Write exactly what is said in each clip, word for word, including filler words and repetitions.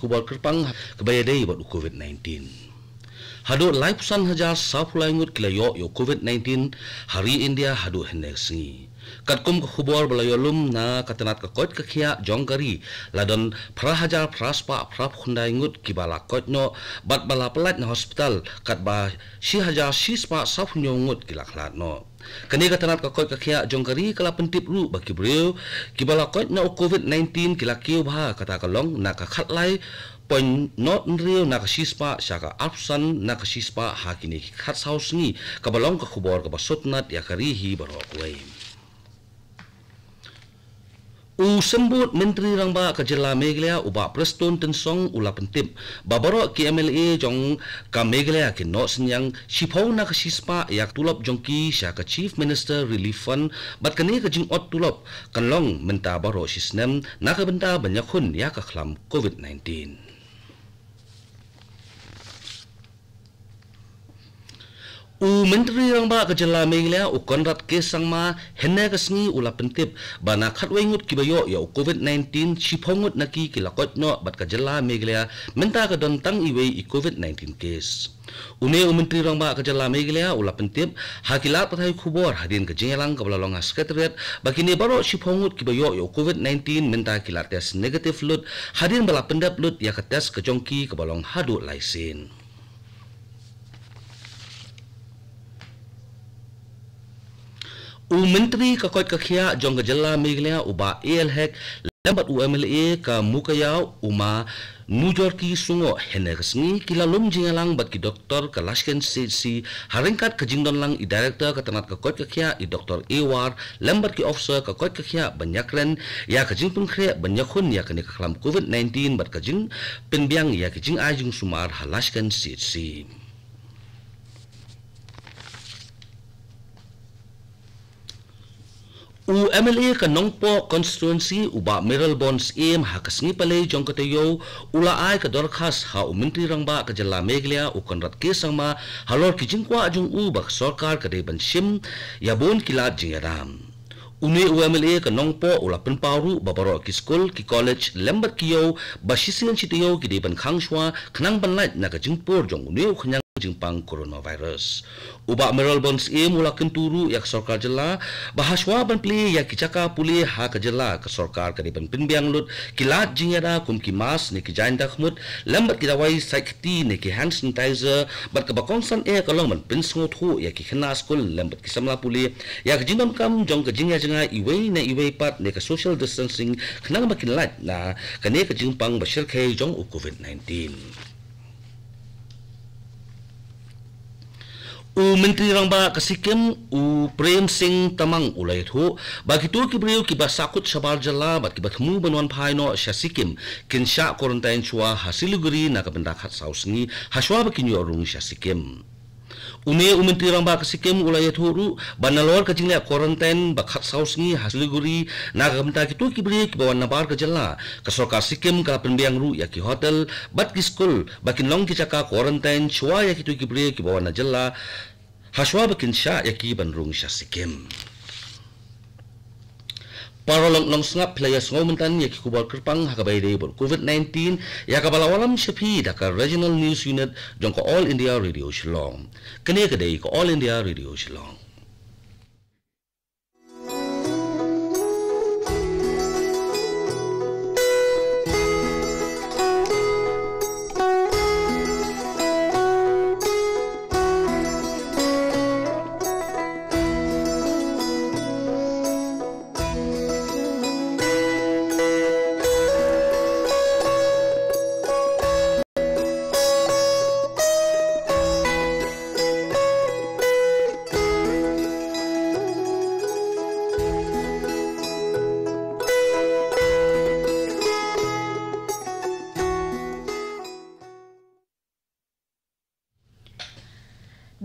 khubor kyrpang kaba ïadei bad u covid nineteen. Haduh laiphew san hajar sawphew lai ngut ki la ïoh ïa u covid nineteen ha ri India haduh hynne ka sngi. Katkum ka khubor ba la ïoh lum na ka tnat ka koit ka khiah jong ka ri, la don phra hajar phra spah phraphew khyndai ngut kiba la koit noh bad ba la pyllait na hospital, katba shi hajar shi spah sawphew hynñiew ngut ki la khlad noh. Kane ka tnat ka koit ka khiah jong ka ri ka la pyntip ruh ba ki briew kiba la koit na u covid nineteen ki la kiew bha, kata ka long na ka khatlai point not hynriew na ka shi spah sha ka arphew san na ka shi spah ha kine ki khatsaw sngi, kaba long ka khubor kaba sngewtynnat ïa ka ri hi baroh kawei. U Symbud Myntri Rangbah ka jylla Meghalaya u Bah Prestone Tynsong u la pyntip ba baroh ki M L A jong ka Meghalaya kin noh synñiang shiphew na ka shi spah ïa ka tulop jong ki sha ka Chief Minister Relief Fund, bad kane ka jingot tulop kan long mynta baroh shi snem na ka bynta ban ïakhun ïa ka khlam covid nineteen. U Myntri Rangbah ka jylla Meghalaya u Conrad K Sangma hynne ka sngi u la pyntip ba na khatwei ngut kiba ïoh ïa u covid nineteen, shiphew ngut na ki ki la koit noh, bad ka jylla Meghalaya mynta ka don tang iwei i covid nineteen case. Une u Myntri Rangbah ka jylla Meghalaya u la pyntip ha ki lad pathai khubor hadien ka jingïalang kaba la long ha Secretariat ba kine baroh shiphew ngut kiba ïoh ïa u covid nineteen mynta ki la test negative lut, hadien ba la pyndep lut ïa ka test ka jong ki kaba long haduh lai sien. U Myntri ka koit ka khiah jong ka jylla Meghalaya u Bah A L Hek lem bad u M L A ka Mowkaiaw u Ma Nujorki Sungoh hynne ka sngi ki la lum jingïalang bad ki doktor ka Lashkeng C H C ha ryngkat ka jingdon lang i Director ka tnat ka koit ka khiah i Doktor A War lem bad ki officer ka koit ka khiah ban ïakren ïa ka jingpynkhreh ban ïakhun ïa kane ka khlam covid nineteen bad ka jingpynbiang ïa ka jingai jingsumar ha Lashkeng C H C. U M L A ka Nongpoh constituency u Bah Mayralborn Syiem ha ka sngi Palei jong ka taïew u la ai ka dorkhas ha u Myntri Rangbah ka jylla Meghalaya u Conrad K Sangma halor ki jingkwah jong u ba ka sorkar ka dei ban shim ïa bun ki lad jingïada. Une u M L A ka Nongpoh u la pynpaw ruh ba baroh ki skul, ki college lem bad ki ïew ba shisien shi taïew ki dei ban khang shuwa khnang ban lait na ka jingpur jong une u khñiang jingpang coronavirus. U Bah Mayralborn Syiem u la kyntu ruh ïa ka sorkar jylla ba hashwa ban plie ïa ki jaka pule ha ka jylla, ka sorkar ka dei ban pynbiang lut ki lad jingïada kum ki mask ne ki jaiñ dakhmut lem bad ki dawai sait kti ne ki hand sanitizer, bad kaba kongsan eh ka long ban pynsngewthuh ïa ki khynnah skul lem bad ki samla pule ïa ka jingdonkam jong ka jingïajngai iwei na iwei pat ne ka social distancing khnang ba kin lait na kane ka jingpang ba shyrkhei jong u covid nineteen. U Myntri Rangbah ka Sikkim u Prem Singh Tamang u la ïathuh ba kito ki briew kiba sahkut shabar jylla bad kiba thmu ban wan phai noh sha Sikkim kin shah quarantine shuwa ha Siliguri na ka bynta khatsaw sngi hashwa ba kin ïoh rung sha Sikkim. Une u Myntri Rangbah ka Sikkim u la ïathuh ruh ba nalor ka jingleh quarantine ba khatsaw sngi ha Siliguri na ka bynta kito ki briew kiba wan nabar ka jylla, ka sorkar Sikkim ka la pynbiang ruh ïa ki hotel bad ki skul ba kin long ki jaka quarantine shuwa ïa kito ki briew kiba wan na jylla hashwa ba kin shah ïa ki ban rung sha Sikkim. Paralok nongsngap, phi la ïa sngew mynta ïa ki khubor kyrpang ha kaba ïadei bad covid nineteen ïa kaba la wallam sha phi da ka Regional News Unit jong ka All India Radio Shillong. Kane ka dei ka All India Radio Shillong.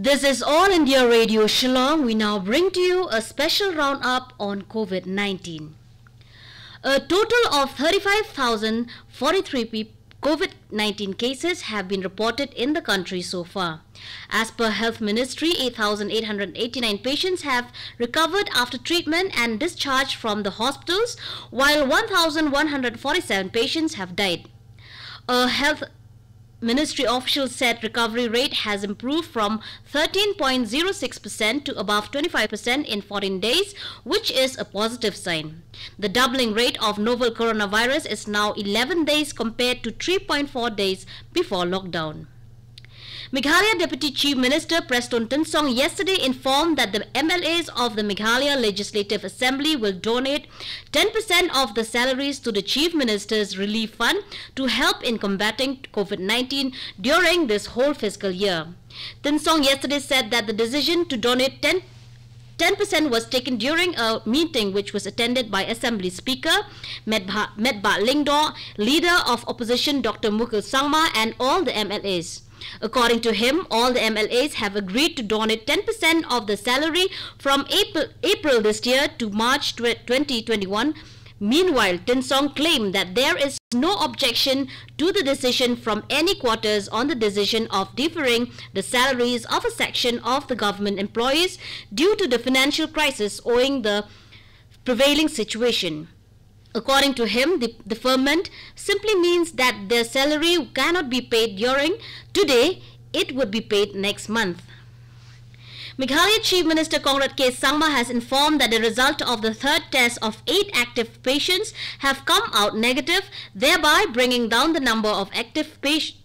This is All India Radio Shillong. We now bring to you a special roundup on covid nineteen. A total of thirty-five thousand forty-three peop- covid nineteen cases have been reported in the country so far. As per Health Ministry, eight thousand eight hundred eighty-nine patients have recovered after treatment and discharged from the hospitals, while one thousand one hundred forty-seven patients have died. A health ministry official said recovery rate has improved from thirteen point zero six percent to above twenty-five percent in fourteen days, which is a positive sign. The doubling rate of novel coronavirus is now eleven days compared to three point four days before lockdown. Meghalaya Deputy Chief Minister Prestone Tynsong yesterday informed that the M L As of the Meghalaya Legislative Assembly will donate ten percent of the salaries to the Chief Minister's Relief Fund to help in combating COVID nineteen during this whole fiscal year. Tynsong yesterday said that the decision to donate ten ten percent was taken during a meeting which was attended by Assembly Speaker Metbah, Metbah Lyngdoh, Leader of Opposition Doctor Mukul Sangma, and all the M L As. According to him, all the M L As have agreed to donate ten percent of the salary from April, April this year to March tw- twenty twenty-one. Meanwhile, Tynsong claimed that there is no objection to the decision from any quarters on the decision of deferring the salaries of a section of the government employees due to the financial crisis owing the prevailing situation. According to him, the deferment simply means that their salary cannot be paid during today, it would be paid next month. Meghalaya Chief Minister Conrad K Sangma has informed that the result of the third test of eight active patients have come out negative, thereby bringing down the number of active patient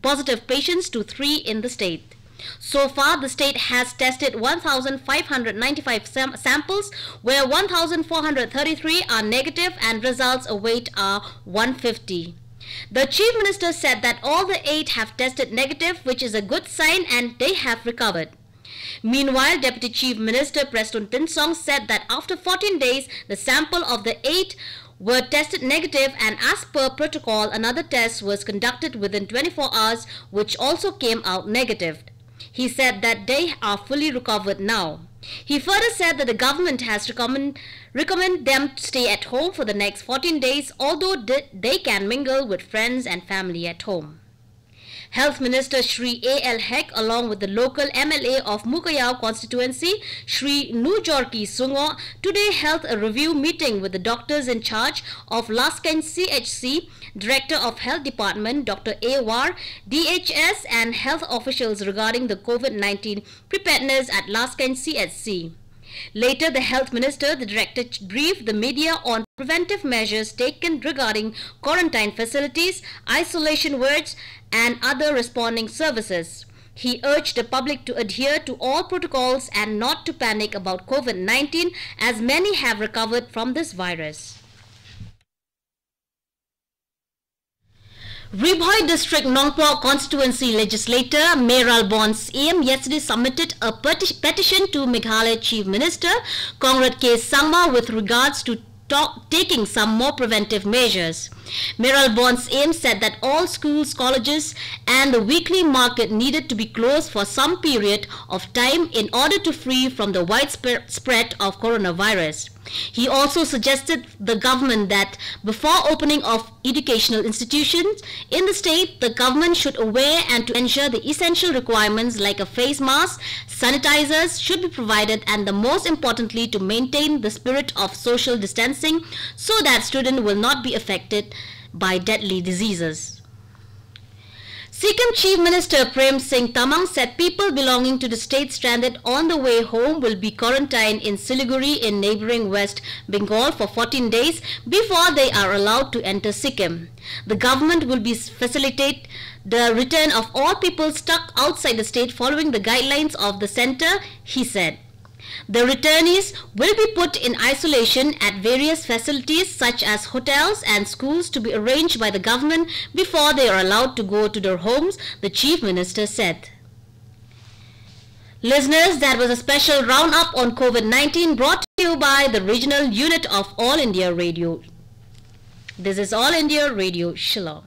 positive patients to three in the state. So far, the state has tested one thousand five hundred ninety-five sam- samples, where one thousand four hundred thirty-three are negative and results await are one fifty. The Chief Minister said that all the eight have tested negative, which is a good sign, and they have recovered. Meanwhile, Deputy Chief Minister Prestone Tynsong said that after fourteen days, the sample of the eight were tested negative, and as per protocol, another test was conducted within twenty-four hours, which also came out negative. He said that they are fully recovered now. He further said that the government has recommend, recommend them to stay at home for the next fourteen days, although they can mingle with friends and family at home. Health Minister Shri A L Hek, along with the local M L A of Mowkaiaw constituency, Shri Nujorki Sungo, today held a review meeting with the doctors in charge of Laskeiñ C H C, Director of Health Department Doctor A War, D H S, and health officials regarding the COVID nineteen preparedness at Laskeiñ C H C. Later, the health minister, the director, briefed the media on preventive measures taken regarding quarantine facilities, isolation wards, and other responding services. He urged the public to adhere to all protocols and not to panic about COVID nineteen, as many have recovered from this virus. Ri Bhoi District Nongpoh Constituency Legislator Mayralborn Syiem yesterday submitted a peti- petition to Meghalaya Chief Minister Conrad K Sangma with regards to talk, taking some more preventive measures. Mayralborn Syiem said that all schools, colleges, and the weekly market needed to be closed for some period of time in order to free from the widespread spread of coronavirus. He also suggested the government that before opening of educational institutions in the state, the government should aware and to ensure the essential requirements like a face mask, sanitizers should be provided, and the most importantly, to maintain the spirit of social distancing so that students will not be affected by deadly diseases. Sikkim Chief Minister Prem Singh Tamang said people belonging to the state stranded on the way home will be quarantined in Siliguri in neighboring West Bengal for fourteen days before they are allowed to enter Sikkim. The government will be facilitate the return of all people stuck outside the state following the guidelines of the center, he said. The returnees will be put in isolation at various facilities such as hotels and schools to be arranged by the government before they are allowed to go to their homes, the Chief Minister said. Listeners, that was a special roundup on COVID nineteen brought to you by the regional unit of All India Radio. This is All India Radio Shillong.